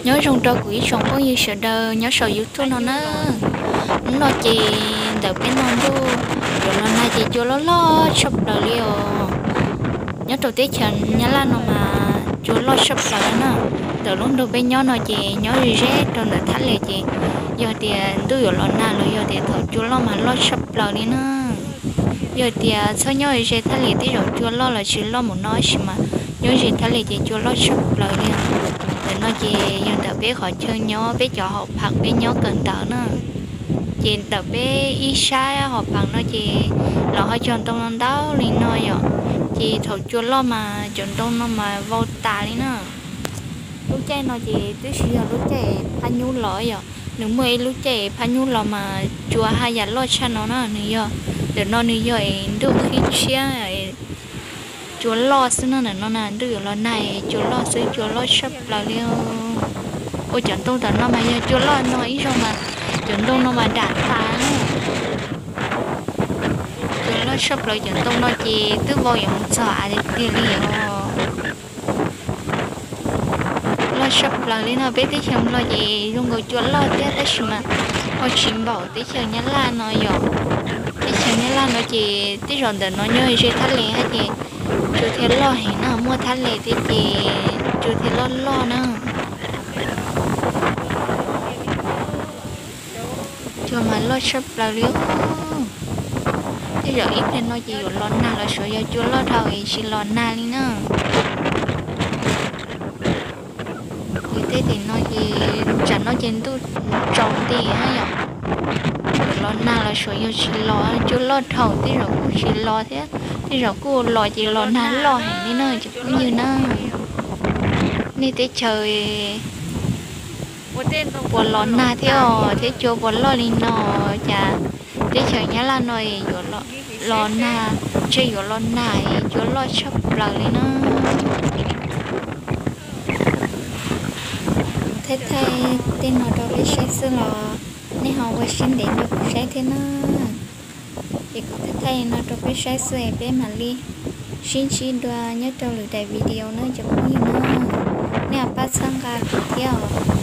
Nyob zoo rau kuv ib tsoom phooj ywg sawv daws nyob saum YouTube no na. Hnub no ces ntawm peb no ntuj yuav los nag ces cua loj loj tshaj plaws li os. Nyob rau teb chaws Nyab Laj no mas cua loj tshaj plaws na. Ntawm lub nroog peb nyob no ces nyob ze ze rau ntawm thaj les ces yog tias ntuj yuav los nag los yog tias thaum cua loj mas loj tshaj plaws li na. Yog tias txhob nyob ze thaj les tej zaum cua loj los tsis loj mus no tab sis mas nyob ze thaj les ces cua loj tshaj plaws li. Ntawm no ces yog ntawm peb qhov chaw nyob peb cov hauv phav peb nyob kawm ntawv na. Ces ntawm peb ib sab hauv phav no ces los ho cog ntoo no ntau li no yom. Ces thaum cua loj mas cov ntoo no mas vau tas li na. Lub caij no ces twb tsis yog lub caij phab nyub los yom, nws muaj ib lub caij phab nyub los mas cua haj yam loj tshaj no na. Nws yog, ntawm no nws yog es ntuj qhib tshiab, cua loj xwb no. Ntawm no na ntuj yuav los nag cua loj xwb, cua loj tshaj plaws li. Ua cov ntoo ntawm no mas yog cua loj no ib zaug mas cov ntoo no mas dam tas na. Cua loj tshaj plaws, cov ntoo no ces twb vau yuav mus txog av tiag tiag li os. Loj tshaj plaws li no, peb teb chaws Nplog ces zoo nkaus cua loj thiab tab sis mas ho tsis npaum teb chaws Nyab Laj no yom. Teb chaws Nyab Laj no ces tej zaum ntawm no nyob ze thaj les hab ces cua thiaj loj heev na, muaj thaj les thiab ces cua thiaj loj loj na. Cua mas loj tshaj plaws li. Tej zaum ib pliag no ces yuav los nag los sav, yog cua loj dhau es tsis los nag li na. Ces tej tim no ces tsam no ces ntuj tsaus nti na yom. Yuav los nag los sav, yog tsis los cua loj dhau tej zaum kuj tsis los thiab, tej zaum kuj los ces los nag loj heev li na cov phooj ywg na. Nej teb chaws puas los nag thiab os, thiab cua puas loj li no? Cas teb chaws Nyab Laj no yuav los nag, ntshe yuav los nag, cua loj tshaj plaws li na. Kuv thaij thaij tej no rau peb saib xwb los nej ho ua siab ntev nrog kuv saib thiab na. Ces kuv thaij thaij no rau peb saib xwb es peb mam li sib ntsib dua nyob rau lwm daim video na cov phooj ywg na. Nej ho pab txhawb nqa kuv thiab os.